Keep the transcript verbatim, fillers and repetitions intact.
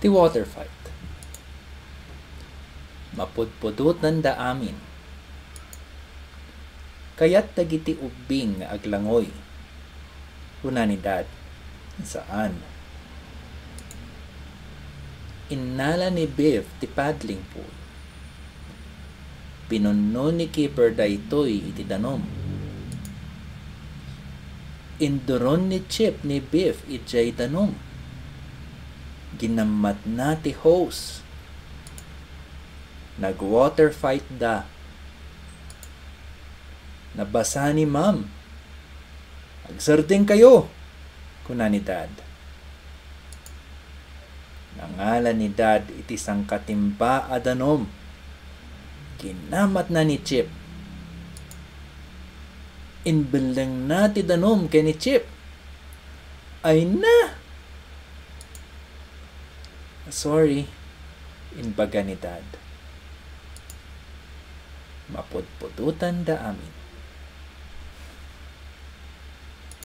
Ti water fight. Mapudpudotanda amin. Kayat dagiti ubbing nga aglangoy, kuna ni Dad. Saan. Innala ni Biff ti paddling pool. Pinunno ni Kipper daytoy iti danum. Induron ni Chip ni Biff idiay danum. Ginammatna ti hose. Nag-water fight da. Nabasa ni Ma'am. "Agsardeng kayo," kuna ni Dad. Nangala ni Dad iti sangkatimba a danum. Ginammatna ni Chip. Inbellengna ti danum ken ni Chip. "Ay na!" "Sorry," imbaga ni Dad. Mapudpudotanda amin.